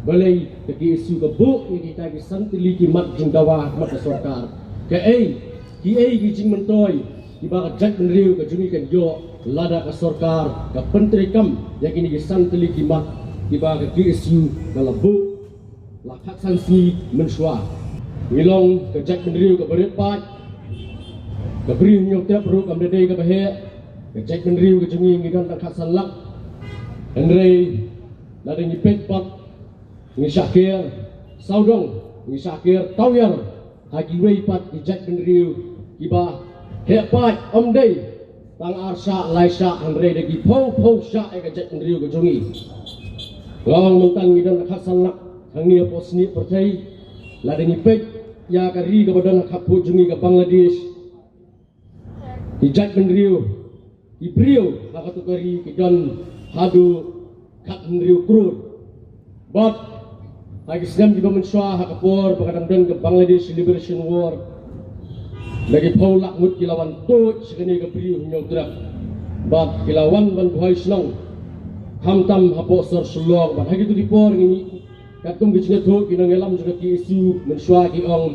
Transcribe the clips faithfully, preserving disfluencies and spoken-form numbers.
Balei ka KSU ka buh ïa kita ki san tylli ki mat jingdawa ha khmat ka sorkar? Kaei, kiei ki jingmyntoi kiba ka jaitbynriew ka jong ngi kan ïoh lada ka sorkar ka pyntreikam ïa kine ki san tylli ki mat kiba ka KSU ka la buh la khatsan sngi mynshuwa? Ngi long ka jaitbynriew kaba rit paid, ka Bri u Hynñiewtrep ruh kam da dei kaba heh. Ka jaitbynriew ka jong ngi ngi don tang khatsan lak. Hynrei lada ngi peit pat, ngi shah ker sawdong, ngi shah ker tawiar ha kiwei pat ki jaitbynriew kiba heh paid, ym dei tang ar shah lai shah, hynrei da ki phew phew shah ïa ka jaitbynriew ka jong ngi. Nga ong mynta ngi don khatsan lak hangne hapoh snieh pyrthei. Lada ngi peit ïa ka ri kaba don ha khappud jong ngi ka Bangladesh, ki jaitbynriew, ki briew ha kato ka ri ki don haduh khathynriew klur. Bad ha ki snem kiba mynshuwa, ha ka por ba ka dang don ka Bangladesh Liberation War, da ki phew lak ngut ki la wan tuid sha kane ka Bri u Hynñiewtrep. Bad ki la wan ban buhai shnong, khamtam hapoh sor Shillong. Bad ha kito ki por ngi, katkum ki jingïathuh ki nongïalam jong ka KSU mynshuwa ki ong,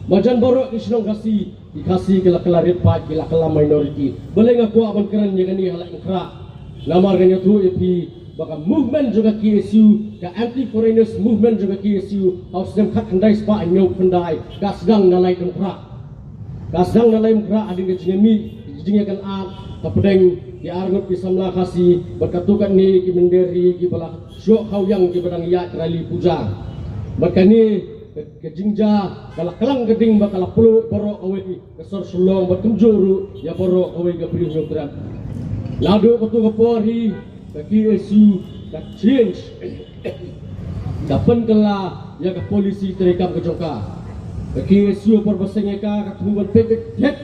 marjan baroh ki shnong Khasi, ki Khasi ki la kylla rit paid, ki la kylla minority. Balei nga kwah ban kren ïa kane ha Laitumkhrah? Namar ngan ïathuh ïa phi ba ka movement jong ka KSU, ka anti foreigners movement jong ka KSU, ha u snem khatkhyndai spah hynñiewphew khyndai, ka sdang na Laitumkhrah. Ka sdang na Laitumkhrah hadien ka jingïamih, ka jingïakynad hapdeng ki ar ngut ki samla Khasi bad katto katne ki mynder ri kiba la shoh khaw ïang kiba dang ïaid rally puja. Bad kane ka, ka jingjia ka la klang ka ding bad ka la pynlut baroh kawei ka sor Shillong bad kumjuh ruh ïa baroh kawei ka Bri u Hynñiewtrep. Naduh kato ka por hi ka KSU ka change, ka pynkylla ïa ka policy treikam ka jong ka. Ka KSU ha por ba seng ïa ka ka thmu ban peit beit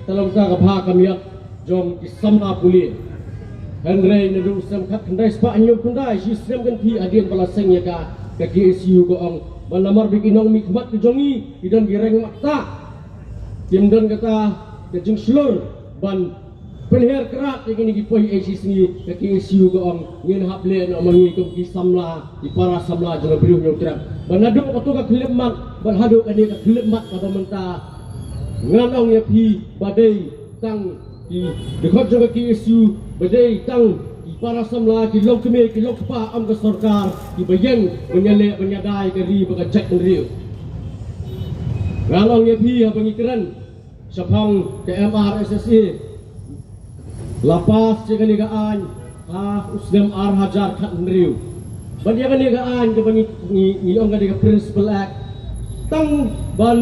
tang na ka bha ka miat jong ki samla pule. Hynrei naduh u snem khatkhyndai spah hynñiewphew khyndai, shi snem kynthih hadien ba la seng ïa ka, ka KSU ka ong ba namar ba ki nongmihkhmat ki jong ngi ki don ki reng maktah, kim don kata ka jingshlur ban pynher krad ïa kine ki poi ei shi sngi. Ka KSU ka ong ngin hap leh noh ma ngi kum ki samla, ki para samla jong ka Bri u Hynñiewtrep. Bad naduh kato ka khyllipmat bad haduh kane ka khyllipmat kaba mynta, ngan ong ïa phi ba dei tang ki dkhot jong ka KSU, ba dei tang ki para samla, ki longkmie ki longkpa, ym ka sorkar, kiba ïeng ban ïaleh ban ïada ïa ka ri bad ka jaitbynriew. Ngan ong ïa phi haba ngi kren shaphang ka MRSSA, la pass ïa kane ka aiñ ha u snem ar hajar khathynriew. Bad ïa kane ka aiñ kaba ngi, ngi, ngi ong ka dei ka Principal Act, tang ban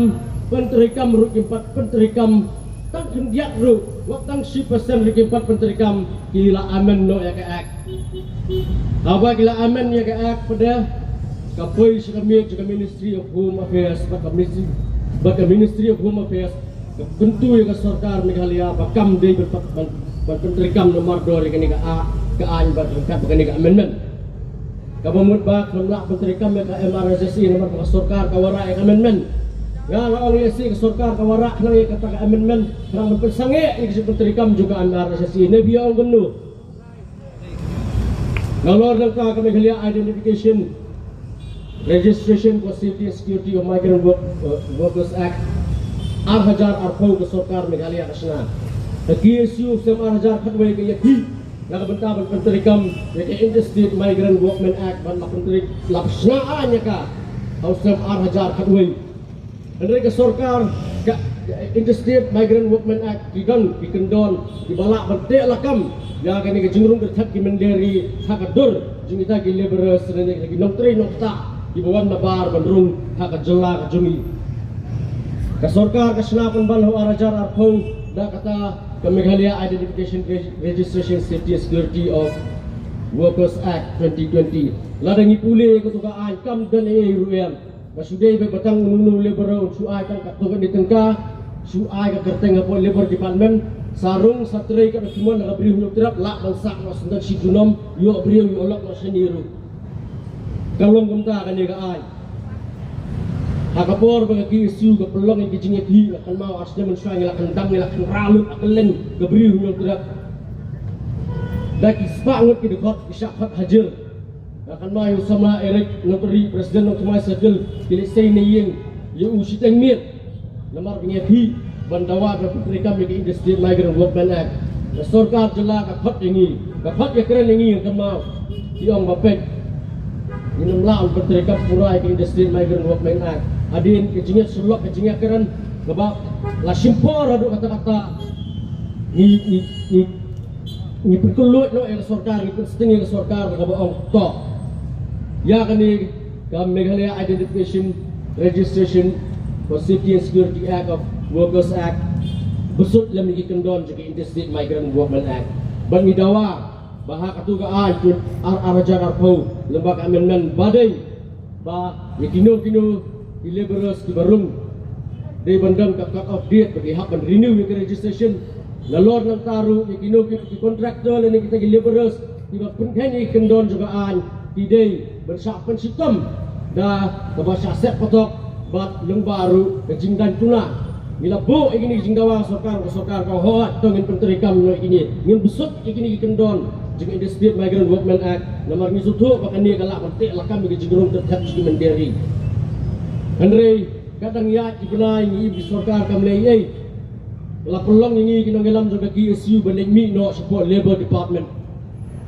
pyntreikam ruh kim pat pyntreikam, tang khyndiat ruh, wat tang shi percent ruh kim pat pyntreikam, ki la amend noh ïa ka Act. Haba ki la amend ïa ka Act pat, ka poi sha ka miet jong ka Ministry of Home Affairs, bad ka Ministry, bad ka Ministry of Home Affairs ka kyntu ïa ka sorkar Meghalaya ba kam dei ban, ban, ban pyntreikam namar dor ïa kane ka a-, ka aiñ bad ryngkat bad kane ka amendment. Kaba mut ba kam lah pyntreikam ïa ka MRSSA namar ba ka sorkar ka wanrah ïa ka amendment. Nga la ong lehse ka sorkar ka wanrah khnang ïa kata ka amendment, khnang ban pynsangeh ïa ka jingpyntreikam jong ka MRSSA. Ne phi ong kumno? Nalor nangta ka Meghalaya Identification, Registration for Safety and Security of Migrant Work, uh, Workers Act ar hajar arphew ka sorkar Meghalaya ka shna. Ka KSU snem ar hajar khatwei ka ïakhih na ka bynta ban pyntreikam ïa ka Interstate Migrant Workmen Act, bad la pyntreikam, la shna aiñ ïa ka ha u snem ar hajar khatwei. Hynrei ka sorkar, ka Interstate Migrant Workmen Act, ki don ki kyndon kiba lah ban teh lakam ïa kane ka jingrung kyrthat ki mynder ri ha ka dur jong kita ki labourers lane kita ki nongtrei nongktah kiba wan nabar ban rung ha ka jylla ka jong ngi. Ka sorkar ka shna pynban ha u ar hajar arphew da kata ka Meghalaya Identification Reg-, Registration Safety and Security of Workers Act twenty twenty. Lada ngi pule kato ka aiñ kam don ei ei ruh em. Ba shu dei ba tang uno uno u labourer un shu ai tang katto katne tyngka, shu ai ka kyrteng hapoh Labour Department, sa rung sa trei katba kumno ha ka Bri u Hynñiewtrep, lah ban sah noh syndon shi junom, ïoh briew ïoh lok noh shane ruh. Ka long kumta kane ka aiñ. Ha ka por ba ka KSU ka pynlong ïa ki jingïakhih, la kynmaw ar snem mynshuwa ngi la kyndang, ngi la kynrad lut ha kylleng ka Bri u Hynñiewtrep. Da ki spah ngut ki dkhot ki shah khot hajir. Kan ma ïa u samla Eric Nongkri, President Nongthymmai Circle, ki leit sei na ïing ïa u shiteng miet. Namar ba ngi ïa phi ban dawa ban pyntreikam ïa ka Interstate Migrant Workmen Act. Ka sorkar jylla ka khot ïa ngi, ka khot ïa kren ïa ngi, kan ma ki ong ba peit, ngin ym lah ban pyntreikam pura ïa ka Interstate Migrant Workmen Act. Hadien ka jingïasyllok, ka jingïakren kaba la shim por haduh katta katta, ngi ngi ngi ngi pynkylluid noh ïa ka sorkar, ngi pynsting ïa ka sorkar kaba ong to. Ïa kane ka Meghalaya Identification, Registration for Safety and Security Act of Workers Act, ba sut lem ïa ki kyndon jong ka Interstate Migrant Workmen Act. Bad ngi dawa ba ha katu ka aiñ, ar, ar hajar arphew, lem bad ka amendment, ba dei ba ïa kino kino ki labourers kiba rung, dei ban don ka cut off date ba ki hap ban renew ïa ka registration. Nalor nangta ruh, ïa kino kino ki contractor lane kita ki labourers kiba pynkheiñ ïa ki kyndon jong ka aiñ, ki dei ban shah pynshitom da kaba shah set patok bad lyngba ruh ka jingdaiñ tuna. Ngi la buh ïa kine ki jingdawa ha ka sorkar, ka sorkar ka hoi, to ngin pyntreikam noh ïa kine, ngin bsut ïa kine ki kyndon jong ka Interstate Migrant Workmen Act, namar ngi sngewthuh ba kane ka lah ban teh lakam ïa ka jingrung tyrthep jong ki mynder ri. Hynrei katba ïaid ki bnai ngi im, ka sorkar kam leh ei ei. La pynlong ïa ngi ki nongïalam jong ka K S U ban leit mih noh shapoh Labour Department.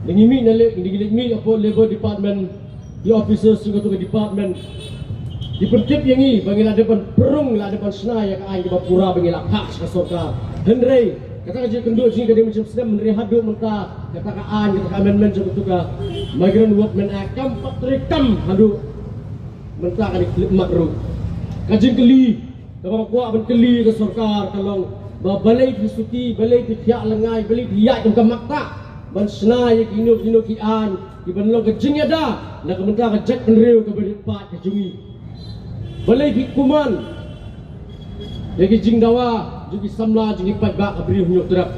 Da ngi mih na leh, da ngi leit mih shapoh Labour Department, ki officers jong katu ka department ki pyntip ïa ngi ba ngi la dep ban pynrung, la dep ban shna ïa ka aiñ kaba pura ba ngi la phah sha ka sorkar. Hynrei kata ka jingkynduh jong ngi ka dei mynshem snem, hynrei haduh mynta kata ka aiñ, kata ka amendment jong katu ka Migrant Workmen Act kam pat treikam haduh mynta, ka dei khyllipmat ruh. Ka jingkylli kaba nga kwah ban kylli ïa ka sorkar ka long ba balei phi suki, balei phi thiah lyngngai, balei phi ïaid kum ka maktah ban shna ïa kino kino ki aiñ kiban long ka jingïada na ka bynta ka jaitbynriew kaba rit paid ka jong ngi. Balei phi kumne ïa ki jingdawa jong ki samla, jong ki paidbah ka Bri u Hynñiewtrep.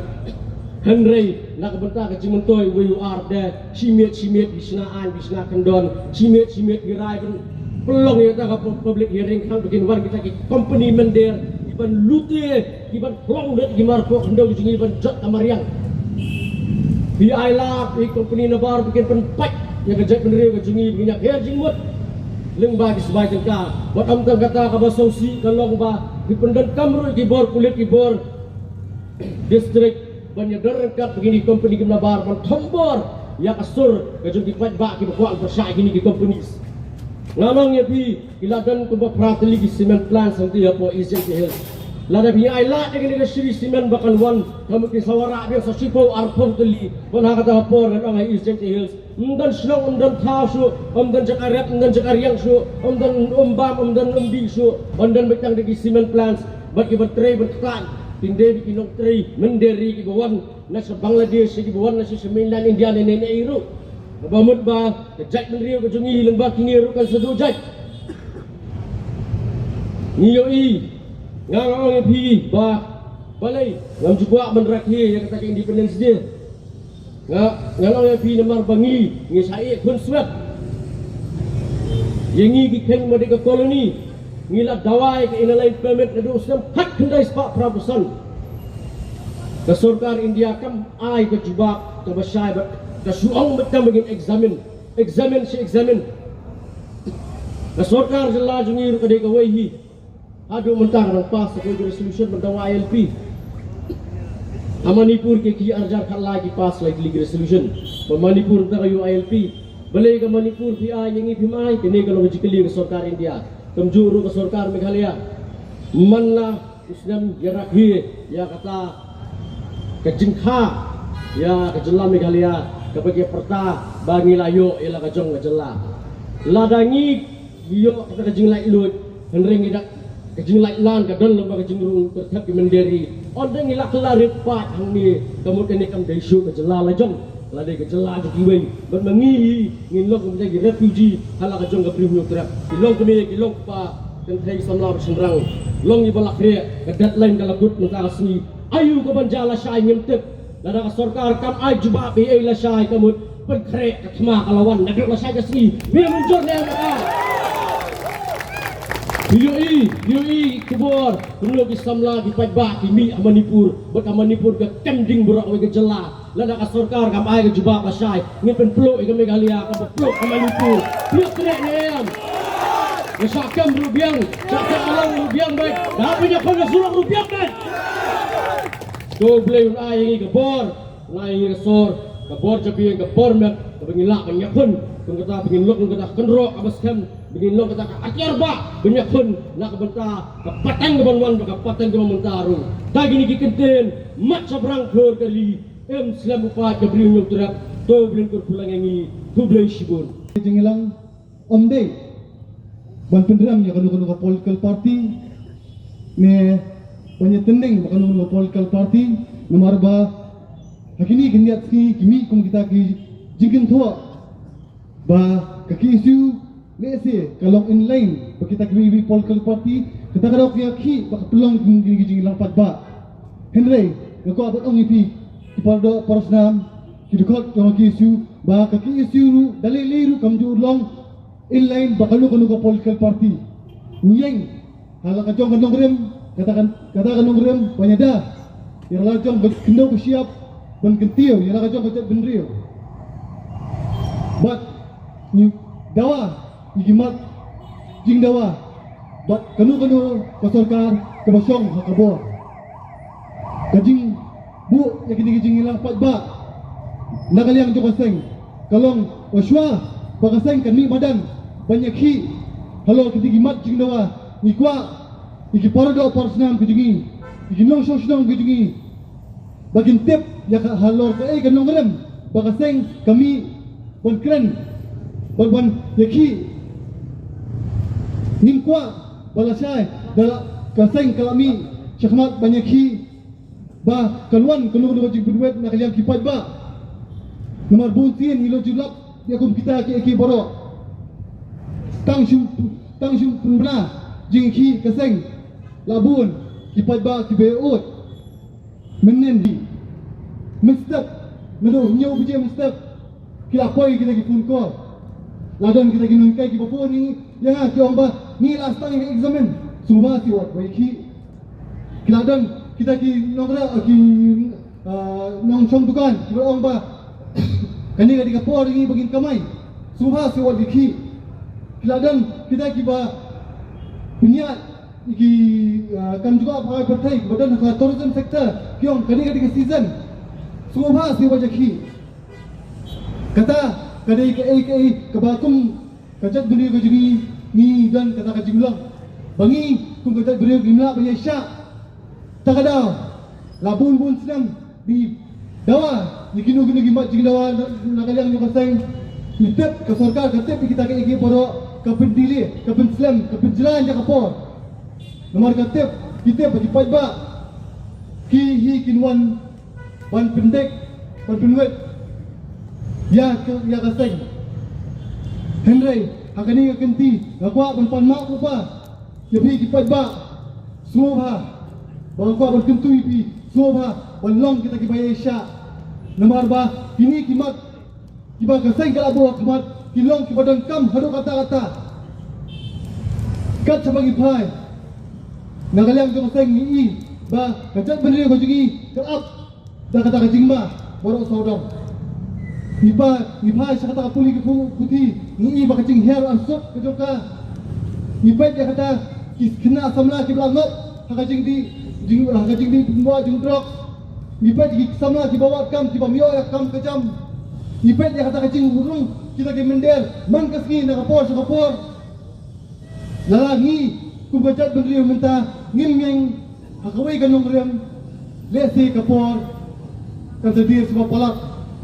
Hynrei na ka bynta ka jingmyntoi uwei u ar de, shi miet shi miet phi shna aiñ, phi shna kyndon, shi miet shi miet phi rai ban pynlong ïa kata ka pu-, public hearing, khnang ba kin wan kita ki company mynder kiban lute, kiban pynlong lut ïa ki marpoh khyndew jong ngi ban jot ka mariang. Phi ai lad ïa ki company nabar ba kin pynpait ïa ka jaitbynriew ka jong ngi, ba ngin ïapher jingmut lyngba ki sbai tyngka. Bad ym tang kata, kaba sngewsih ka long ba phi pyndonkam ruh ïa ki bor pulit, ki bor district ban ïadon ryngkat bad kine ki company kim nabar ban thombor ïa ka sur ka jong ki paidbah kiba kwah ban pyrshah ïa kine ki companies. Ngan ong ïa phi, ki la don kumba phra tylli ki cement plants hangtei hapoh East Jaintia Hills. Lada phi ai lad ïa kane ka Shree Cement ba kan wan, ka mut ki sa wanrah biang sa shiphew arphew tylli ban ha kata ka por, ngan ong, ha East Jaintia Hills ym don shnong, ym don thaw shuh, ym don jaka rep, ym don jaka riang shuh, ym don um bam, ym don um dih shuh, ban don beit tang da ki cement plants bad kiba trei ban ktah. Kin dei beit ki nongtrei mynder ri kiba wan na sha Bangladesh, kiba wan na sha, sha mainland India ne, ne, ne ei ruh. Kaba mut ba ka jaitbynriew ka jong ngi lyngba kine ruh kan sa duh jait. Ngi ïohi, nga, nga ong ïa phi ba balei ngam ju kwah ban rakhe ïa kata ka Independence Day. Nga, nga ong ïa phi namar ba ngi, ngi sa ïeh khunswet ïa ngi ki kheiñ ba dei ka colony. Ngi la dawa ïa ka Inner Line Permit naduh u snem khatkhyndai spah phra phew san. Ka sorkar India kam ai ka jubab kaba shai bad ka shu ong beit kam ba ngin examine, examine shi examine. Ka sorkar jylla jong ngi ruh ka dei kawei hi. Haduh mynta ka dang pass ïa ka resolution ban dawa I L P. Ha Manipur ki, ki arhajar khatlai ki pass la ki resolution. Ba Manipur mynta ka ïoh I L P. Balei ka Manipur phi ai, ïa ngi phim ai? Kane ka long ka jingkylli ka sorkar India. Kumjuh ruh ka sorkar Meghalaya. Man la u snem ïa rakhe ïa kata ka jingkha ïa ka jylla Meghalaya kaba ki pyrta ba ngi la ïoh ïa la ka jong ka jylla. Lada ngi ïoh kata ka jinglaitluid, hynrei ngi da ka jinglaitlan ka don lyngba ka jingrung tyrthep ki mynder ri. Ynda ngi la kylla rit paid hangne, ka mut kane kam dei shuh ka jylla la jong, la dei ka jylla jong kiwei. Bad ma ngi hi ngin long kumta ki refugee ha la ka jong ka Bri u Hynñiewtrep. Ki long kmie, ki long kpa, kynthei, samla bad shynrang, long kiba la khreh. Ka deadline ka la kut mynta ka sngi. Aïu kaban jia lashai ngim tip. Lada ka sorkar kam ai jubab ei ei lashai, ka mut pynkhreh ka thma ka la wan naduh lashai ka sngi. Phi ïa mynjur ne em? Phi ïohi, phi ïohi khubor kumno ki samla, ki paidbah ki mih ha Manipur, bad ka Manipur ka kem ding baroh kawei ka jylla. Lada ka sorkar kam ai ka jubab lashai, ngin pynpluh ïa ka Meghalaya, kam pynpluh ka Manipur. Phi ïa treh ne em? Nga shah kem ruh biang, shah kem alang ruh biang beit. Da phi ïakhun ka surok ruh biang beit. To Blei un ai ïa ngi ka bor, un ai ïa ngi ka sor, ka bor jabieng, ka bor met, kaba ngin lah ban ïakhun. Kum kata ba ngin long kum kata ka kynroh kaba skhem, ba ngin long kata ka atiar bah ban ïakhun na ka bynta ka pateng kaban wan bad ka pateng kaban mynta ruh. Da kine ki kyntien, mat shaphrang khlur ka ri, em slem u paid ka briew ñiewtrep. To Blei un kyrkhu lang ïa ngi. To Blei shibun. Jingïalang ym dei ban pynrem ïa kano kano ka political party ne ban ïatynning bad kano kano ka political party, namar ba ha kine ki khyndiat sngi ki mih kum kita ki jingkynthoh ba ka K S U lehse ka long in line bad kita kiwei kiwei political party, kata ka daw ka ïakhih ba ka pynlong kum kine ki jingïalang paidbah. Hynrei nga kwah ban ong ïa phi ki paradoh parasnam, ki dkhot jong ka K S U, ba ka K S U ruh da lei lei ruh kam ju long in line bad kano kano ka political party. Ngi ïeng ha la ka jong ka nongrim, kata ka, kata ka nongrim ban ïada ïa la ka jong ka khyndew ka shyiap, ban kyntiew ïa la ka jong ka jaitbynriew. Bad ngi dawa ïa ki mat jingdawa bad kano kano ka sorkar kaba shong ha ka bor. Ka jingbuh ïa kine ki jingïalang paidbah na ka liang jong ka seng ka long ba shuwa ba ka seng kan mih madan ban ïakhih halor kine ki mat jingdawa, ngi kwah ïa ki paradoh parasnam ki jong ngi, ïa ki nongshong shnong ki jong ngi, ba kin tip ïa ka halor kaei ka nongrim ba ka seng ka mih ban kren, ban, ban ïakhih. Ngim kwah ba lashai da la ka seng ka la mih shakhmat ban ïakhih ba kan wan kano kano ka jingpynwit na ka liang ki paidbah. Namar bun sien ngi la ju lap ïa kum kita kiei kiei baroh. Tang shu, tang shu pynbna jingïakhih ka seng la bun ki paidbah kiba ïa-ud. Mynnin hi mynstep, naduh hynñiew baje mynstep, ki la poi kita ki phone call. La don kita ki nonghikai kiba phone ïa nga, ki ong ba ngi la sdang ïa ka examen. Sngewbha seh wat ba ïakhih. Ki la don kita ki nongrep, ki, ah, nongshong dukan kiba ong ba kane ka dei ka por ïa ngi ba ngin kamai. Sngewbha seh wat ïakhih. Ki la don kita kiba pynïaid ïa ki, ah, kam jngoh pakai pyrthei ba don ha ka tourism sector, ki ong kane ka dei ka season. Sngewbha seh wat ïakhih. Kata ka dei kaei kaei kaba kum ka jaitbynriew ka jong ngi, ngi don kata ka jinglong ba ngi kum ka jaitbynriew ngim lah ban ïaishah. Ta ka daw la bun bun snem ngi dawa ïa kino kino ki mat jingdawa na, na ka liang jong ka seng. Ngi tip, ka sorkar ka tip ïa kita kiei kiei baroh, ka pyndelay, ka pynslem, ka pynjlan ïa ka por. Namar ka tip, ki tip ba ki paidbah ki hi kin wan ban pyndik, ban pynwit ïa ka, ïa ka seng. Hynrei ha kane ka kynti nga kwah ban pan map lypa ïa phi ki paidbah. Sngewbha, ba nga kwah ban kyntu ïa phi, sngewbha ban long kita kiba ïaishah. Namar ba kine ki mat kiba ka seng ka la buh ha khmat ki long kiba donkam haduh katta katta. Kat shaba ngi phai na ka liang jong ka seng ngi i ba ka jaitbynriew ka jong ngi ka ap da kata ka jingma baroh sawdong. Ngi phai, ngi phai sha kata ka pule ka pu-, puthi, ngi i ba ka jinghiar arsut ka jong ka. Ngi peit ïa kata ki khynnah samla kiba la ngop ha ka jingdih, jing, ha ka jingdih pynbor jong drok. Ngi peit ki samla kiba wad kam, kiba ym ïoh ïa ka kam ka jam. Ngi peit ïa kata ka jingrung kita ki mynder man ka sngi na ka por sha ka por. Lada ngi kum ka jaitbynriew mynta ngim ïeng ha kawei ka nongrim, lehse ka por kan sa dier shuwa palat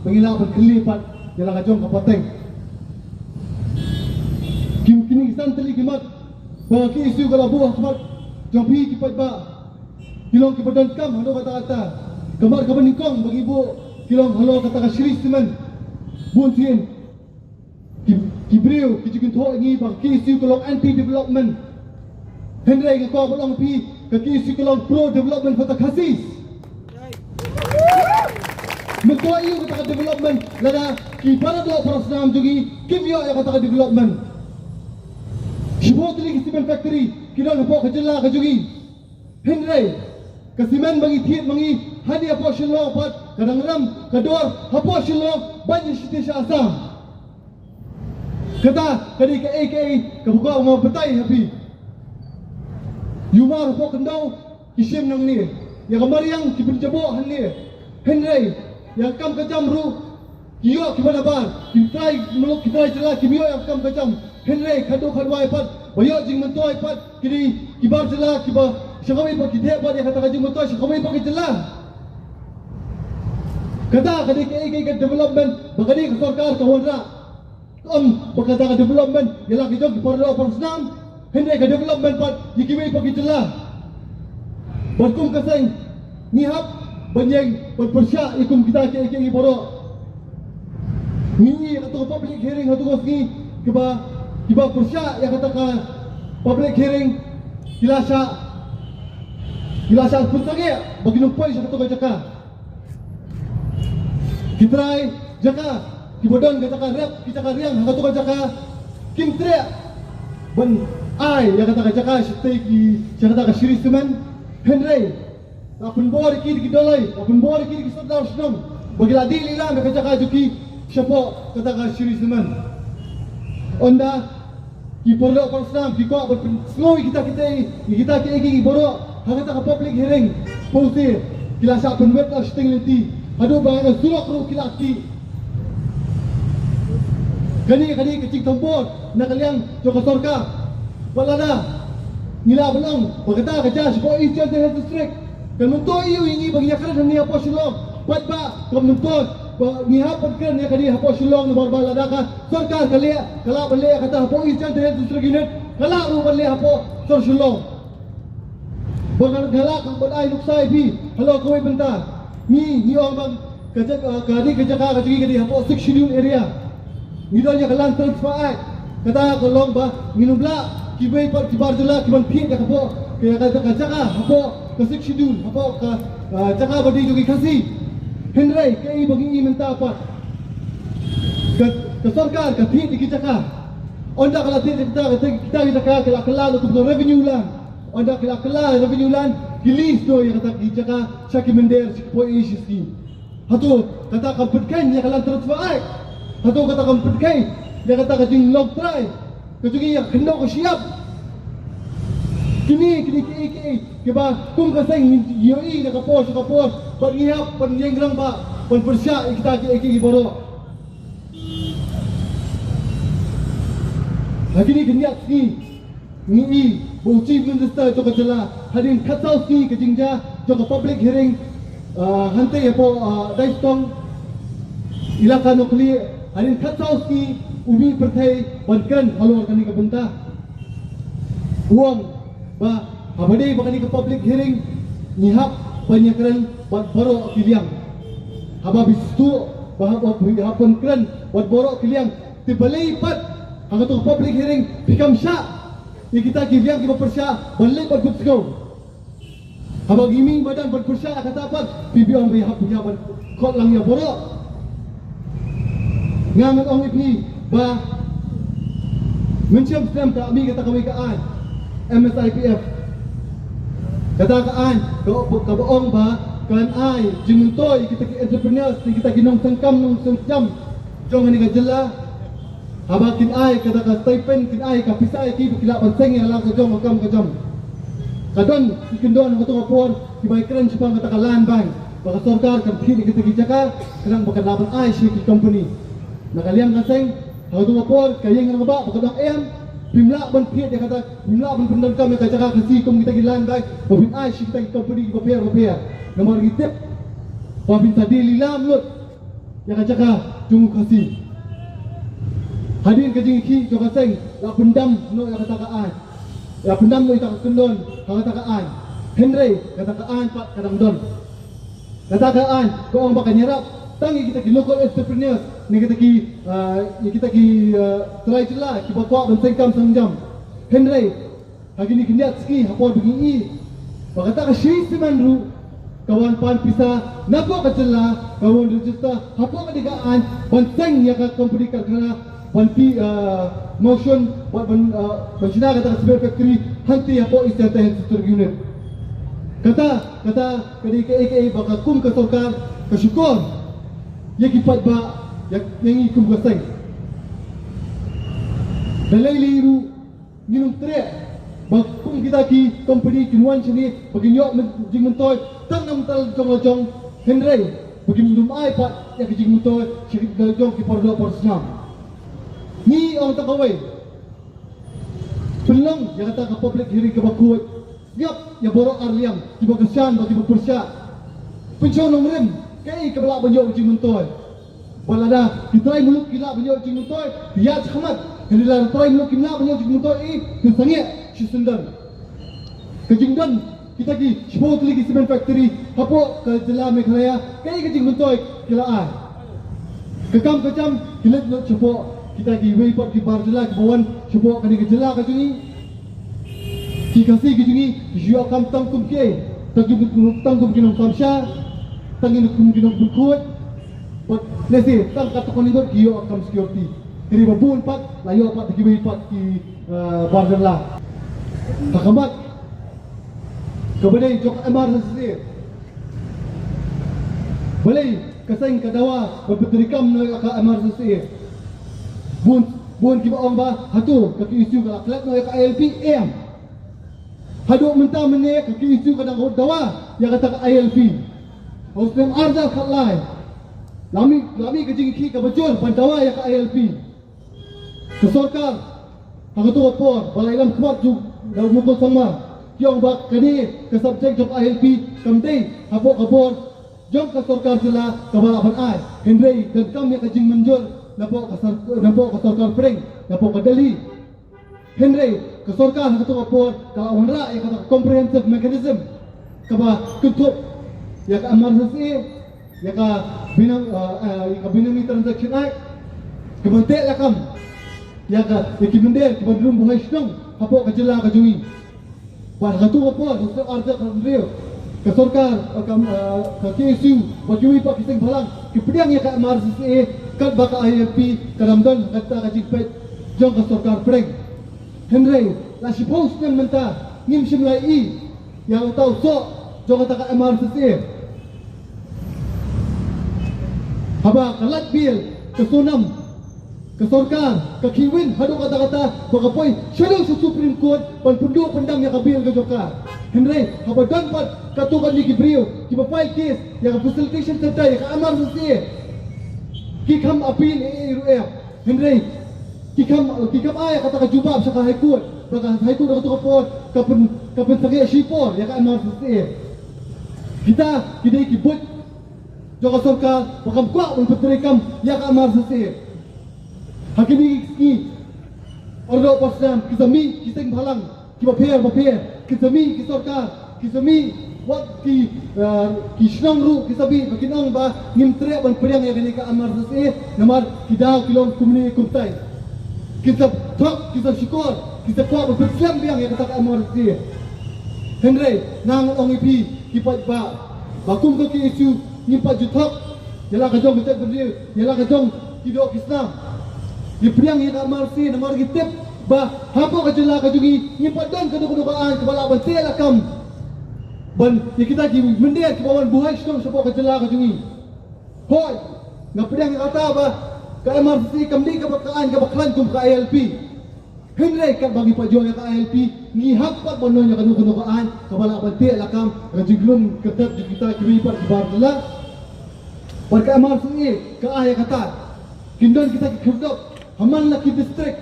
ba ngi lah ban kylli pat ïa la ka jong ka pateng. Ki, kine ki san tylli ki mat ba ka K S U ka la buh ha khmat jong phi ki paidbah ki long kiba donkam haduh katta katta. Ka mat kaba nyngkong ba ngi buh ki long halor kata ka Shree Cement. Bun sien ki, ki briew ki ju kynthoh ïa ngi ba ka K S U ka long anti development. Hynrei nga kwah ban ong ïa phi, ka K S U ka long pro development for the Khasis. Mynta ïa kata ka development, lada ki para doh para snam jong ngi kim ïoh ïa kata ka development. Shibun tylli ki cement factory ki don hapoh ka jylla ka jong ngi. Hynrei Ka simen ba ngi thied ma ngi hangne hapoh Shillong pat ka dang rem ka dor hapoh Shillong ban ïa shiti sha Assam. Kata ka dei kaei kaei kaba kwah ban batai ha phi. Ïa u mar hapoh khyndew ki shim nangne, ïa ka mariang ki pynjaboh hangne. Hynrei ïa ka kam ka jam ruh ki ïoh kiba nabar, ki trai muluk ki trai jylla kim ïoh ïa ka kam ka jam. Hynrei khatduh khatwai pat ba ïoh jingmyntoi pat ki dei ki bar jylla kiba sha kawei pat ki theh pat ïa kata ka jingmyntoi sha kawei pat ka jylla. Kata ka dei kaei kaei ka development ba ka dei ka sorkar ka wanrah. Ym ba kata ka development ïa la ki jong ki para doh para snam, hynrei ka development pat ïa kiwei pat ki jylla. Bad kum ka seng ngi hap ban ïeng ban pyrshah ïa kum kita kiei kiei baroh. Ngi ïa kata ka public hearing ha tu ka sngi kiba kiba pyrshah ïa kata ka public hearing ki la shah ki la shah pynsangeh ba kin ym poi sha kata ka jaka. Ki trai jaka kiba don ka jaka rep ki jaka riang ha katu ka jaka kim treh ban ai ïa kata ka jaka shatei ki sha kata ka shiri simen. Hynrei la pynbor ïa ki da ki doloi, la pynbor ïa ki da ki sordar shnong ba ki la dih lilam ïa ka jaka jong ki shapoh kata ka shiri simen. Ynda ki para doh para snam ki kwah ban pynsngew ïa kita kiei kiei baroh ha kata ka public hearing. Pynsi ki la shah pynwit la shiteng lynti haduh ba ha ka surok ruh ki la tih. Kane kane ka jingthombor na ka liang jong ka sorkar. Ba lada ngi la ban ong ba kata ka jia shapoh East Jaintia Hills District, kan myntoi ïa ngi ba ngi ïakren hangne hapoh Shillong. Bad ba kan myntoi ba ngi hap ban kren ïa kane hapoh Shillong namar ba lada ka sorkar ka leh, ka lah ban leh kata hapoh East Jaintia Hills District Unit, ka lah ruh ban leh hapoh sor Shillong. Ba nga nga lah ban ai nuksa ïa phi halor kawei bynta. Ngi ngi ong ba ka jaka ka dei ka jaka ka jaka ka dei hapoh Sixth Schedule area. Ngi don ïa ka Land Transfer Act. Kata ka long ba ngin ym lah kiwei pat ki bar jylla ki ban thied ïa ka hapoh ka ka ka jaka hapoh ka Sixth Schedule hapoh ka ka jaka ba dei jong ki Khasi. Hynrei kaei ba ngi i mynta pat ka ka sorkar ka thied ïa ki jaka. Ynda ka la thied ïa kita kita ki jaka ki la kylla kum ka revenue land. Ynda ki la kylla revenue land ki lease noh ïa kata ki jaka sha ki mynder sha ki poi sha ki. Hato kata kam pynkheiñ ïa ka Land Transfer Act? Hato kata kam pynkheiñ ïa kata ka jinglong trai ka jong ngi ïa ka khyndew ka shyiap? Kine kine kiei kiei kiba kum ka seng ngi ïohi na ka por sha ka por bad ngi hap ban ïeng rangbah ban pyrshah ïa kita kiei kiei baroh. Ha kine ki khyndiat sngi ngi i ba u Chief Minister jong ka jylla hadien khatsaw sngi ka jingjia jong ka public hearing, ah, hangtei hapoh, ah, Daistong, Elaka Nohkhlieh, hadien khatsaw sngi u mih pyrthei ban kren halor kane ka bynta. U ong ba haba dei ba kane ka public hearing ngi hap ban ïakren bad baroh ki liang. Haba phi sngewthuh ba hap, hap ban kren bad baroh ki liang, te balei pat ha kato ka public hearing phi kam shah ïa kita ki liang kiba pyrshah ban leit bad bud sngewbha? Haba ngi mih madan ban pyrshah ïa kata pat phi ong ba hap ïa ban khot lang ïa baroh. Nga ngan ong ïa phi ba mynshem snem ka mih kata kawei ka aiñ, M S I P F. Kata ka aiñ ka, kaba ong ba kan ai jingmyntoi ïa kita ki entrepreneurs, ïa kita ki nongseng kam nongseng jam jong kane ka jylla. Haba kin ai kata ka stipend, kin ai ka pisa ïa ki ba ki lah ban seng ïa la ka jong ka kam ka jam. Ka don ki kyndon ha kato ka por kiba ïakren shaphang kata ka land bank ba ka sorkar kan thied ïa kita ki jaka khnang ba kan lah ban ai sha ki company. Na ka liang ka seng ha kato ka por ka ïeng rangbah ba ka dang em, phim lah ban thied ïa kata, phim lah ban pyndonkam ïa ka jaka Khasi kum kita ki land bank ba phin ai sha kita ki company kiba pher ba pher. Namar ngi tip ba phin sa die lilam lut ïa ka jaka jong u Khasi. Hadien ka jingïakhih jong ka seng la pyndam noh ïa kata ka aiñ. La pyndam noh ïa kata ka kyndon ha kata ka aiñ. Hynrei kata ka aiñ pat ka dang don. Kata ka aiñ ka ong ba kan ïarap tang ïa kita ki local entrepreneurs ne kita ki, ah, ïa kita ki, ah, trai jylla kiba kwah ban seng kam seng jam. Hynrei ha kine ki khyndiat sngi ha por ba ngi i ba kata ka shiri simen ruh ka wan pan pisa na pdeng ka jylla, ka wan register ha pdeng ka dei ka aiñ ban seng ïa ka company karkhana ban plie, ah, motion ban, ban, ah, ban shna kata ka cement factory hangtei ha pdeng East Jaintia Hills District Unit. Kata, kata, ka dei kaei kaei ba ka kum ka sorkar ka shukor ïa ki paidbah, ïa, ïa ngi kum ka seng. Da lei lei ruh ngin ym treh ba kum kita ki company kin wan shane ba kin ïoh jingmyntoi tang namar jong la jong, hynrei ba kin ym ai pat ïa ka jingmyntoi sha ki la jong ki paralok parasnam. Ngi ong tang kawei, pynlong ïa kata ka public hearing kaba khuid. Ïap ïa baroh arliang kiba kyrshan bad kiba pyrshah. Pynshong nongrim kaei kaba lah ban ïoh jingmyntoi. Ba lada ki trai muluk ki lah ban ïoh jingmyntoi, ki ïaid shakhmat. Hynrei lada trai muluk kim lah ban ïoh jingmyntoi, eh, kin sangeh shisyndon. Ka jingdon kita ki shiphew tylli ki cement factory hapoh ka jylla Meghalaya, kaei ka jingmyntoi ki la ai? Ka kam ka jam ki leit lut shapoh kita kiwei pat ki bar jylla kiba wan shapoh kane ka jylla ka jong ngi. Ki Khasi ki jong ngi ki shu ïoh kam tang kum kiei? Tang kum, tang kum ki nongkam sha, tang kum ki nongpynkhuid. Bad lehse tang katto katne ngut ki ïoh kam security. Hynrei ba bun pat la ïoh pat da kiwei pat ki, eh, bar jylla. Ha khmat kaba dei jong ka M R S S A. Balei ka seng ka dawa ban pyntreikam noh ïa ka M R S S A? Bun, bun kiba ong ba hato ka K S U ka la klet noh ïa ka I L P? Em. Haduh mynta mynne ka K S U ka dang dawa ïa kata ka I L P. Ha u snem arhajar khatlai la mih, la mih ka jingkhih kaba jur ban dawa ïa ka I L P. Ka sorkar ha kato ka por ba la ïalam khmat jong u Mukul Sangma, ki ong ba kane ka subject jong I L P kam dei hapoh ka bor jong ka sorkar jylla kaba lah ban ai, hynrei donkam ïa ka jingmynjur napoh ka sor-, napoh ka sorkar pdeng, napoh ka Delhi. Hynrei ka sorkar ha kato ka por ka la wanrah ïa kata ka comprehensive mechanism kaba kynthup ïa ka M R S S A, ïa ka Benam-, eh, eh, ïa ka Benami Transaction Act, kaba teh lakam ïa ka, ïa ki mynder kiba rung buhai shnong hapoh ka jylla ka jong ngi. Bad ha kato ka por, ha u snem arhajar khathynriew, ka sorkar, eh, ka, eh, ka K S U bad kiwei pat ki seng bhalang ki pdiang ïa ka M R S S A katba ka I L P ka dang don ha kata ka jingpeit jong ka sorkar pdeng. Hynrei la shiphew snem mynta ngim shym la ïohi ïa uta u soh jong kata ka M R S S A. Haba ka Light Bill ka Sonam, ka sorkar ka khihwin haduh katta katta ba ka poi shaduh sha Supreme Court ban pynduh pyndam ïa ka bill ka jong ka. Hynrei haba don pat katto katne ki briew kiba file case ïa ka Facilitation Centre, ïa ka M R S S A, ki kham appeal ei ei ruh em. Hynrei ki kham, ki kham ai kata ka jubab sha ka High Court, ba ka High Court ha kato ka por ka pyn, ka pynsangeh shipor ïa ka M R S S A. Kita ki dei ki buit jong ka sorkar ba kam kwah ban pyntreikam ïa ka M R S S A. Ha kine ki sngi, paralok parsnam, ki sa mih ki seng bhalang kiba pher bapher, ki sa mih ki sorkar, ki sa mih wat ki, eh, ki shnong ruh ki sa mih, ba kin ong ba ngim treh ban pdiang ïa kane ka M R S S A namar ki daw ki long kumne kumtai. Ki sa thok, ki sa shukor, ki sa kwah ban pynslem biang ïa kata ka M R S S A. Hynrei nga ngan ong ïa phi ki paidbah ba kum ka K S U ngim pat ju thok ïa la ka jong ka jaitbynriew, ïa la ka jong ki doh ki snam. Ngi pdiang ïa ka M R S S A namar ngi tip ba hapoh ka jylla ka jong ngi ngim pat don kano kano ka aiñ kaba lah ban teh lakam ban ïa kita ki mynder kiba wan buhai shnong shapoh ka jylla ka jong ngi. Hooid, nga pdiang ïa kata ba ka M R S S A kam dei kaba ka aiñ kaba khlaiñ kum ka I L P. Hynrei katba ngi pajoi ïa ka I L P, ngi hap pat ban don ïa kano kano ka aiñ kaba lah ban teh lakam ïa ka jinglong kyrtep jong kita kiwei pat ki bar jylla. Bad ka M R S S A ka ai ïa kata. Kin don kita ki khyrdop ha man la ki district.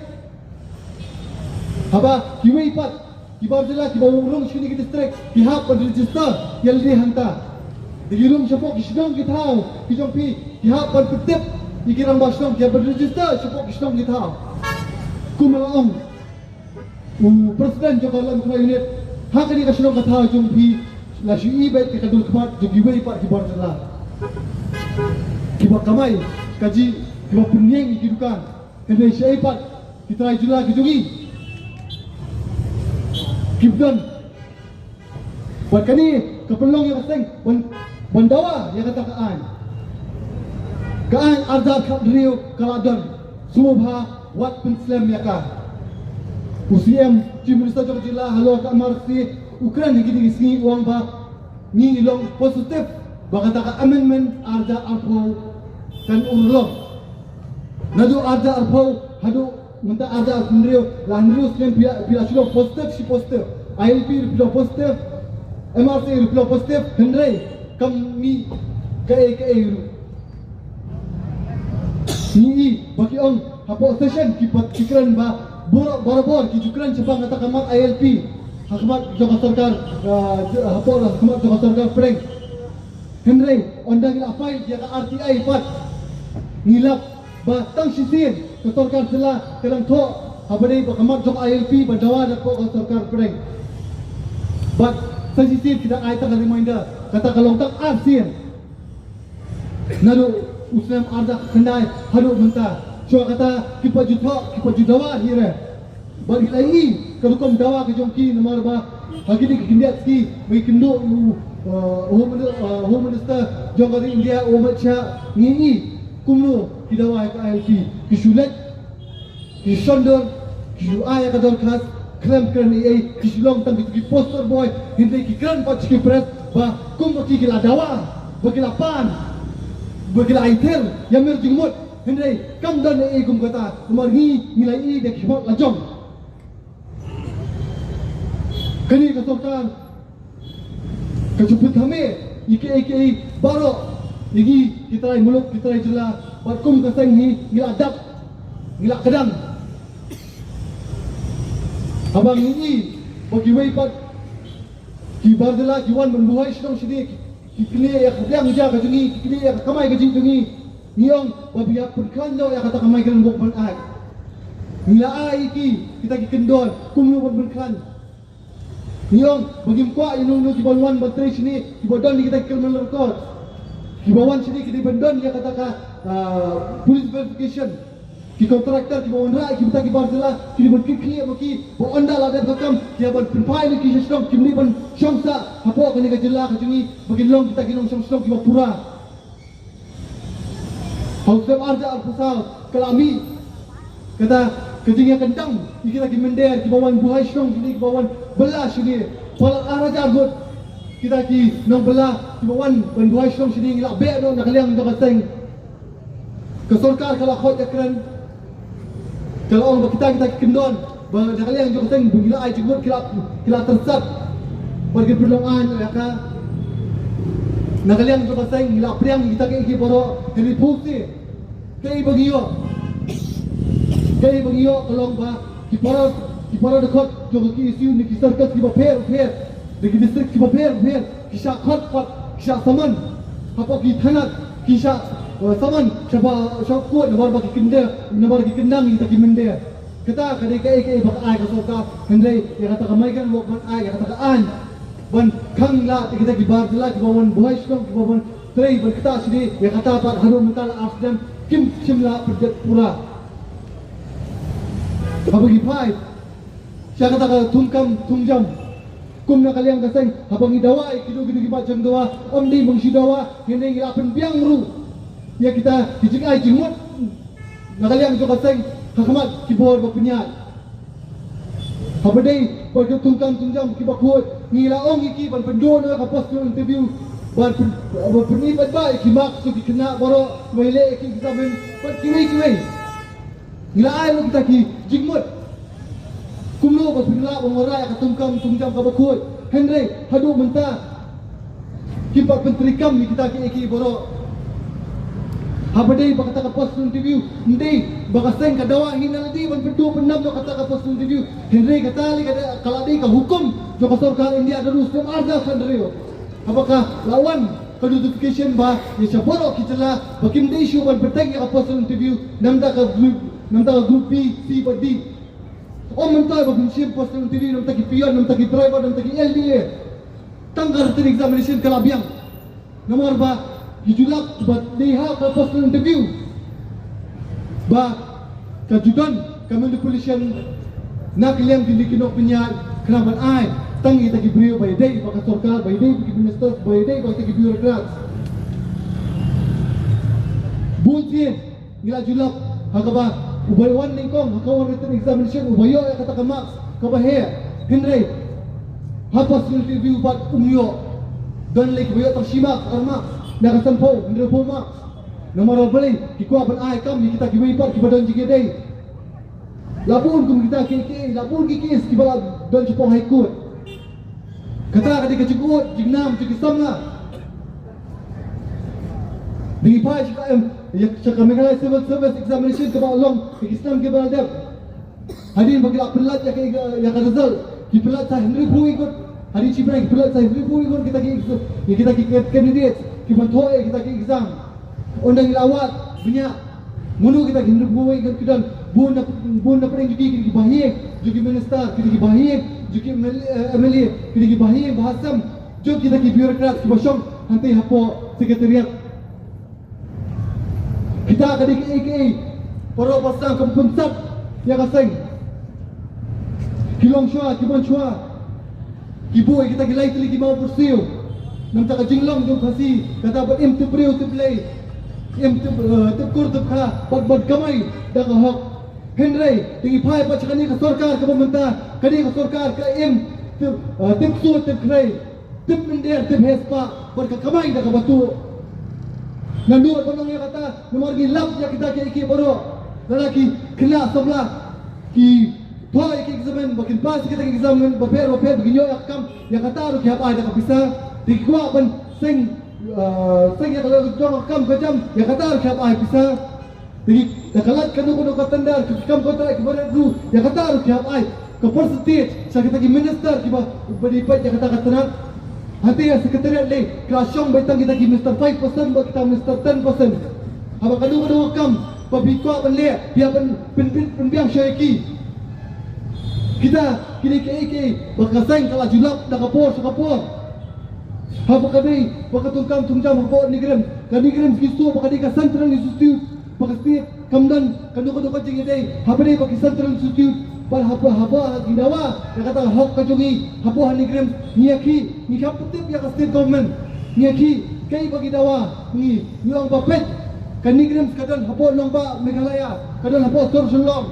Haba kiwei pat ki bar jylla kiba rung sha kine ki district ki hap ban register ïa lade hangta. Da ki rung shapoh ki shnong ki thaw ki jong phi, ki hap ban pyntip ïa ki rangbah shnong, ki hap ban register shapoh ki shnong ki thaw. Kumba la ong u president jong ka Laitumkhrah Unit, ha kane ka shnong ka thaw jong phi la shu i beit ïa ka dulkhmat jong kiwei pat ki bar jylla kiba kamai kajih, kiba pynïeng ïa ki dukan. Hynrei shaei pat ki trai jylla ki jong ngi? Ki don. Bad kane ka pynlong ïa ka seng ban, ban dawa ïa kata ka aiñ. Ka aiñ arhajar khathynriew ka la don. Sngewbha wat pynslem ïa ka. U C M, Chief Minister jong ka jylla, halor ka M R S S A u kren ha kine ki sngi, u ong ba Ngi long positive ba kata ka amendment arja arphew kan urlong. Naduh arja arphew haduh mynta arja arphew hynriew, la hynriew snem phi la, phi la shu long positive shi positive. I L P ruh phi long positive, M R C ruh phi long positive, hynrei kam mih kaei kaei ruh. Ngi i ba ki ong hapoh session ki pat ki kren ba bor, barabor ki ju kren shaphang kata ka mat I L P ha khmat jong ka sorkar, ah, hapoh, ha khmat jong ka sorkar pdeng. Hynrei ynda ngi la file ïa ka R T I pat, ngi lap ba tang shisien ka sorkar jylla ka dang thoh ha ba dei ba ka mat jong I L P ban dawa da hapoh ka sorkar pdeng. Bad tang shisien ki dang ai tang ka reminder, kata ka long tang arsien. Naduh u snem arja khyndai haduh mynta, shuwa kata ki pat ju thoh, ki pat ju dawa hi re. Bad ngi la i ka rukom dawa ka jong ki, namar ba ha kine ki khyndiat sngi ba ngi kynduh ïa u, uh, Home Mini-, uh, Home Minister jong ka ri India, u Amit Shah, ngi i kumno ki dawa ïa ka I L P. Ki shu leit, ki shon dur, ki shu ai ïa ka dorkhas, khlem kren ei ei, ki shu long tang ki, ki poster boy, hynrei ki kren pat sha ki press ba kum ba ki, ki la dawa, ba ki la pan, ba ki la aithir ïa mir jingmut. Hynrei kam don ei ei kum kata, namar ngi, ngi la i da ki khmat la jong. Kane ka sorkar ka shu pynthame ïa kiei kiei baroh, ïa ngi ki trai muluk, ki trai jylla, bad kum ka seng hi ngi la dap, ngi la kdang. Haba ngi i ba kiwei pat ki bar jylla ki wan ban buhai shnong shane, ki, ki knieh ïa ka liang ja ka jong ngi, ki knieh ïa ka kamai kajih jong ngi. Ngi ong ba biang pynkhlaiñ noh ïa kata ka Migrant Workmen Act. Ngi la ai ïa ki kita ki kyndon kumno ban pynkhlaiñ. Ngi ong ba ngim kwah ïa uno uno ki ban wan ban trei shane ki ba don ïa kita ki criminal record. Ki ba wan shane ki dei ban don ïa kata ka, ah, police verification. Ki contractor ki ba wanrah ïa kita ki bar jylla ki dei ban kyrkieh ma ki ba ynda la dep ka kam ki ïa ban pynphai ïa ki sha shnong, kim dei ban shong sah hapoh kane ka jylla ka jong ngi ba kin long kita ki nongshong shnong ki ba pura. Ha u snem arhajar arphew saw ka la mih kata ka jingïakyndang ïa kita ki mynder ki ba wan buhai shnong shane, ki ba wan bylla shane. Palat arhajar ngut kita ki nongbylla ki ba wan ban buhai shnong shane ngi la beh noh na ka liang jong ka seng. Ka sorkar ka la khot ïakren, ka la ong ba kita, kita ki kyndon ba na ka liang jong ka seng ba ngi la ai jingmut ki la, ki la tyrsat. Bad ki pynlong aiñ ïa ka, na ka liang jong ka seng ngi la pdiang kita kiei kiei baroh, hynrei phusi kaei ba ngi ïoh, kaei ba ngi ïoh ka long ba ki para, ki para dkhot jong ka K S U na ki circles ki bapher bapher, na ki district ki bapher bapher, ki shah khot pat, ki shah summon hapoh ki thanat, ki shah, eh, summon sha ba, sha court namar ba ki kyndang, namar ki kyndang kita ki mynder. Kata ka dei kaei kaei ba ka ai ka sorkar, hynrei ïa kata ka Migrant Workmen Act, ïa kata ka aiñ ban khang lad ïa kita ki bar jylla ki ba wan buhai shnong, ki ba wan trei ban ktah shane, ïa kata pat haduh mynta la ar snem kim shym la pyndep pura. Haba ngi phai sha kata ka thungkam thungjam kum na ka liang ka seng, haba ngi dawa ïa kito kito ki mat jong dawa, ym dei ba ngi shu dawa, hynrei ngi la pynbiang ruh ïa kita ki jingai jingmut na ka liang jong ka seng ha khmat ki bor ba pynïaid. Haba dei bad ki thungkam thungjam ki ba khuid, ngi la ong ïa ki ban pynduh noh ïa ka personal interview, ban pyn, ban pyni bad ba ïa ki mark jong ki khynnah baroh ba ïaleh ïa ki examen bad kiwei kiwei. Ngi la ai ruh kita ki jingmut kumno ba phin lah ban wanrah ïa ka thungkam thungjam ka ba khuid. Hynrei haduh mynta kim pat pyntreikam ïa kita kiei kiei baroh. Haba dei ba kata ka personal interview, ym dei ba ka seng ka dawa hi na lade ban pynduh pynnam noh kata ka personal interview. Hynrei kata lei ka dei, ka la dei ka hukum jong ka sorkar India naduh u snem arhajar khathynriew. Haba ka la wan ka notification ba ïa sha baroh ki jylla ba kim dei shuh ban pyntheng ïa ka personal interview na bynta ka group, na bynta ka group B, C bad D. Ym myntoi ba phin shim personal interview na bynta ki peon, na bynta ki driver, na bynta ki L D A. Tang ka written examination ka la biang. Namar ba ki ju lap ba dei ha ka personal interview ba ka ju don ka manipulation na ka liang kine ki nongpynïaid khnang ban ai tang ïa kita ki briew ba ïadei bad ka sorkar, ba ïadei bad ki ministers, ba ïadei bad kita ki bureaucrats. Bun sien ngi la ju lap ha kaba uba wan nyngkong ha ka written examination uba ïoh ïa kata ka marks kaba heh, hynrei ha personal interview pat um ïoh. Don lei kiba ïoh tang shi mark, ar mark, na ka sanphew, hynriewphew mark. Namar balei, ki kwah ban ai kam ïa kita kiwei pat kiba don jingïadei. La bun kum kita kiei kiei, la bun ki case kiba la don shapoh High Court. Kata ka dei ka jingud jingnam jong ki samla. Dei phai sha ka, em, ïa sha ka Meghalaya Civil Service Examination kaba long ha ki snem kiba la dep. Hadien ba ki la pynlait ïa ka, ïa ka result, ki pynlait sa hynriewphew ngut. Hadien shi bnai ki pynlait sa hynriewphew ngut kita ki ex-, ïa kita ki candidates kiban thoh ïa kita ki exam. Ynda ngi la wad bniah, mano kita ki hynriewphew ngut ki don? Bun na, bun na pdeng jong ki, ki dei ki bahaïing jong ki minister, ki dei ki bahaïing jong ki M L A, eh, M L A, ki dei ki bahaïing bahasem jong kita ki bureaucrats kiba shong hangtei hapoh secretariat. Kita ka dei kaei kaei baroh ba sdang ka pynsap ïa ka seng. Ki long shuwa, ki mon shuwa, ki buh ïa kita ki lai tylli ki maw pyrsiu. Namar ka jinglong jong Khasi kata ban im tip briew tip Blei, im tip, eh, tip kur tip kha, bad, bad kamai da ka hok. Hynrei te ngi phai pat sha kane ka sorkar kaba mynta, kane ka sorkar ka im tip, eh, tip sur tip khrei, tip mynder tip heh spah bad ka kamai da kaba tuh. Naduh ban ong ïa kata, namar ngi lap ïa kita kiei kiei baroh. Lada ki khynnah samla ki thoh ïa ki examen, ba kin pass ïa kita ki examen bapher bapher, ba kin ïoh ïa ka kam, ïa kata ruh ki hap ai da ka pisa. Te ki kwah ban seng, eh, seng ïa ka la jong ka kam ka jam, ïa kata ruh ki hap ai pisa. Te da ka lait kano kano ka tender, ki kam kontrak kiba rit ruh, ïa kata ruh ki hap ai ka percentage sha kita ki minister kiba, ba dei peit ïa kata ka tender. Hangtei ha secretariat lei ki la shong beit tang kita ki minister five percent bad kita minister ten percent. Haba kano kano ka kam ba phi kwah ban leh, phi hap ban pyn, pyn, pynbiang sha ki. Kita ki dei kiei kiei ba ka seng ka la ju lap da ka por sha ka por. Haba ka dei ba ka thungkam thungjam hapoh NEIGRIHMS, ka NEIGRIHMS ki shu ba ka dei ka central institute, ba ka state kam don kano kano ka jingïadei. Haba dei ba ki central institute, ba haba, haba ki dawa ïa kata ka hok ka jong ngi hapoh ha NEIGRIHMS, ngi ïakhih, ngi kham pyntip ïa ka state government, ngi ïakhih kaei ba ki dawa. Ngi, ngi ong ba peit, ka NEIGRIHMS ka don hapoh nongbah Meghalaya, ka don hapoh sor Shillong.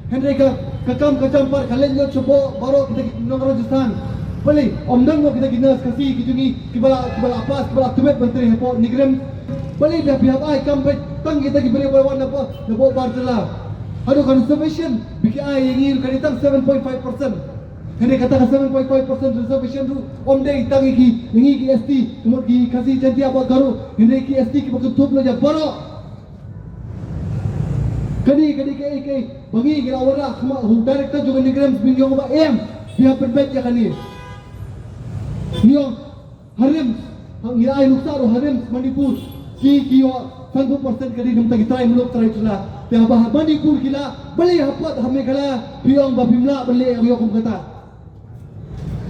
Hynrei ka, ka kam ka jam pat ka leit lut shapoh baroh kita ki nong Rajasthan. Balei ym don mo kita ki nurse Khasi ki jong ngi kiba la, kiba la pass, kiba la tbit ban trei hapoh NEIGRIHMS? Balei phi hap ai kam beit tang kita ki briew ba wan napoh, napoh bar jylla? Haduh ka reservation ba ki ai ïa ngi ka dei tang seven point five percent. Hynrei kata ka seven point five percent reservation ruh ym dei tang ïa ki, ïa ngi ki S T, ka mut ki Khasi, Jaiñtia bad Garo, hynrei ki S T kiba kynthup lut ïa baroh. Kane, kane kaei kaei ba ngi, ngi la wanrah ha u director jong ka NEIGRIHMS, ngi ong ba em, phi hap pynbeit ïa kane. Ngi ong ha RIMS, ha, ngi la ai nuksa ruh ha RIMS Manipur, ki, ki ïoh sanphew percent ka dei namar ki trai muluk trai jylla. Te haba ha Manipur ki lah, balei hapoh ha Meghalaya phi ong ba phim lah ban leh ïa kum kata?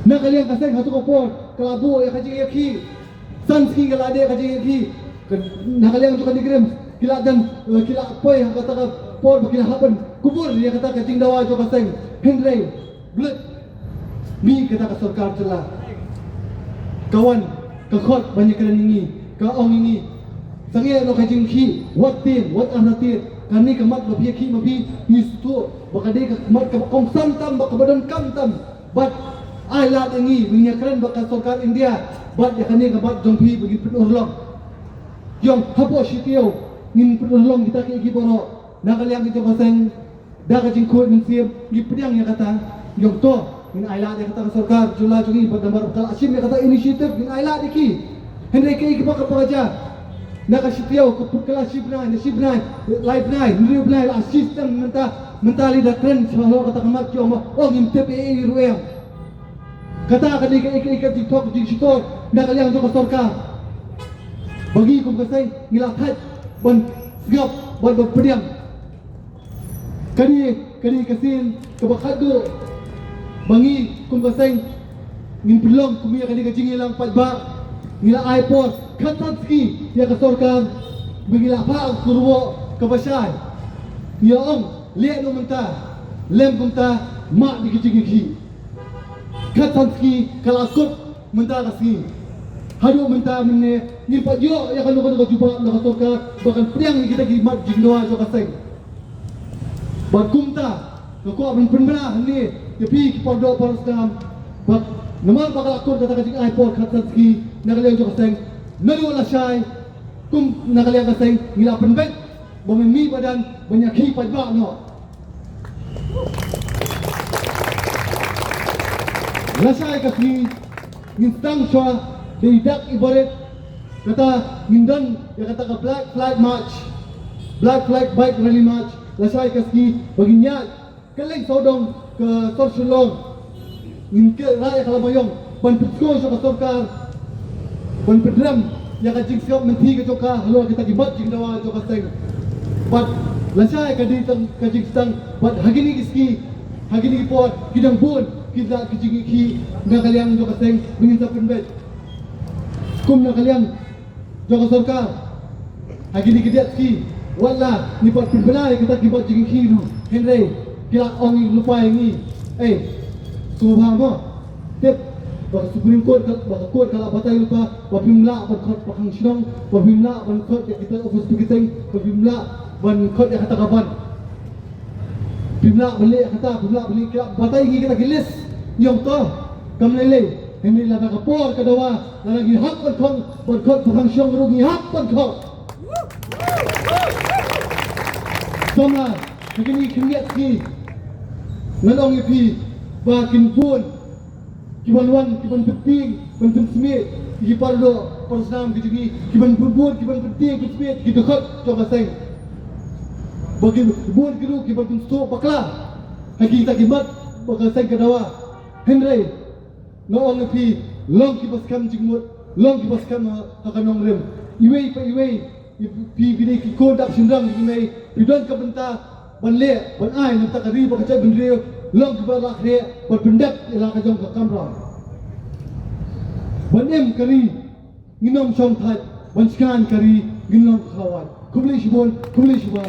Na ka liang ka seng ha tu ka por ka la buh ïa ka jingïakhih. San sngi ka la dei ka jingïakhih. Ka, na ka liang tu ka NEIGRIHMS ki la dang, eh, ki la poi ha kata ka por ba ki la hap ban kubur ïa kata ka jingdawa jong ka seng. Hynrei bluit mih kata ka sorkar jylla, ka wan ka khot ban ïakren ïa ngi, ka ong ïa ngi, sangeh noh ka jingkhih, wat tieng, wat artatien. Kane ka mat ba phi ïakhih ma phi, ngi sngewthuh ba ka dei ka mat kaba kongsan tam, ba kaba donkam tam. Bad ai lad ïa ngi, ngin ïakren bad ka sorkar India bad ïa kane ka mat jong phi ba ngin pynurlong. Ïong hapoh shi taïew ngin pynurlong kita kiei kiei baroh. Na ka liang ka jong ka seng, da ka jingkhuid mynsiem ngi pdiang ïa kata. Ïong to ngin ai lad ïa kata ka sorkar jylla jong ngi, bad namar ka la shim ïa kata initiative ngin ai lad ïa ki. Hynrei kiei kiei ba ka, ba ka jia na ka shi taïew, ka put ka la shi bnai, na shi bnai, lai bnai, hynriew bnai, la shi snem mynta, mynta lei da kren shalor kata ka mat, ki ong ba, oh, ngim tip ei ei ruh em. Kata ka dei ka, ka, ka jingthok jingshitom na ka liang jong ka sorkar. Ba ngi kum ka seng ngi la thait ban sngap, ban, ban pdiang. Kane, kane ka sien kaba khatduh ba ngi kum ka seng ngin pynlong kum ïa kane ka jingïalang paidbah. Ngi la ai por khatsan sngi ïa ka sorkar ba ngi la phah ka kyrwoh kaba shai. Ngi la ong leh noh mynta, lem kumta, mad ïa ki jingïakhih. Khatsan sngi ka la kut mynta ka sngi. Haduh mynta mynne ngim pat ïoh ïa kano kano ka jubab na ka sorkar ba kan pdiang ïa kita ki mat jingdawa jong ka seng. Bad kumta nga kwah ban pynbna hangne ïa phi ki para doh para snam, ba namar ba ka la kut kata ka jingai por khatsan sngi, Na ka liang jong ka seng, naduh lashai kum na ka liang ka seng ngi la pynbeit ba men mih madan ban ïakhih paidbah noh. Lashai ka sngi ngin sdang shuwa da i dak i barit, kata ngin don ïa kata ka Black Flag March, Black Flag Bike Rally March. Lashai ka sngi ba ngin ïaid kylleng sawdong ka sor Shillong, ngin kylla ïa ka lama ïong ban pynsngew sha ka sorkar ban pynrem ïa ka jingsngap mynthi ka jong ka halor kita ki mat jingdawa jong ka seng. Bad lashai ka dei tang ka jingsdang, bad ha kine ki sngi, ha kine ki por ki dang bun ki la ki jingïakhih na ka liang jong ka seng ba ngin sa pynbeit. Kum na ka liang jong ka sorkar, ha kine ki dei ki, wat la ngi pat pynbna ïa kita ki mat jingïakhih ruh, hynrei ki la ong lypa ïa ngi. Ei, sngewbha mo, tip ba ka Supreme Court ka, ba ka court ka la batai lypa ba phim lah ban khot pakhang shnong, ba phim lah ban khot ïa kita office picketing, ba phim lah ban khot ïa kata ka ban. Phim lah ban leh kata, phim lah ban leh kata, batai ngi kata ki list. Ïong to, kam lei lei. Hynrei lada ka por ka dawa, lada ngi hap ban khot, ban khot pakhang shnong ruh ngi hap ban khot. Samla ha kine ki khyndiat sngi ngan ong ïa phi ba kin bun kiban wan, kiban pyntieng, ban pynsmit ïa ki paradoh parasnam ki jong ngi, kiban pynbun, kiban pyntieng, pynsmit ïa ki dkhot jong ka seng. Ba kin bun ki ruh kiban pynsuk bakla ha kita ki mat ba ka seng ka dawa. Hynrei nga ong ïa phi, long kiba skhem jingmut, long kiba skhem ha, ha ka nongrim. Iwei pa iwei, phi, phi dei ki khun dap shynrang jong ngi, phi don ka bynta ban leh, ban ai na ka bynta ka ri bad ka jaitbynriew, long kiba lah khreh ban pyndep ïa la ka jong ka kamram. Ban im ka ri ngin ym shong thait, ban shngaiñ ka ri ngin long ka khawai. Khublei shibun, khublei shibun.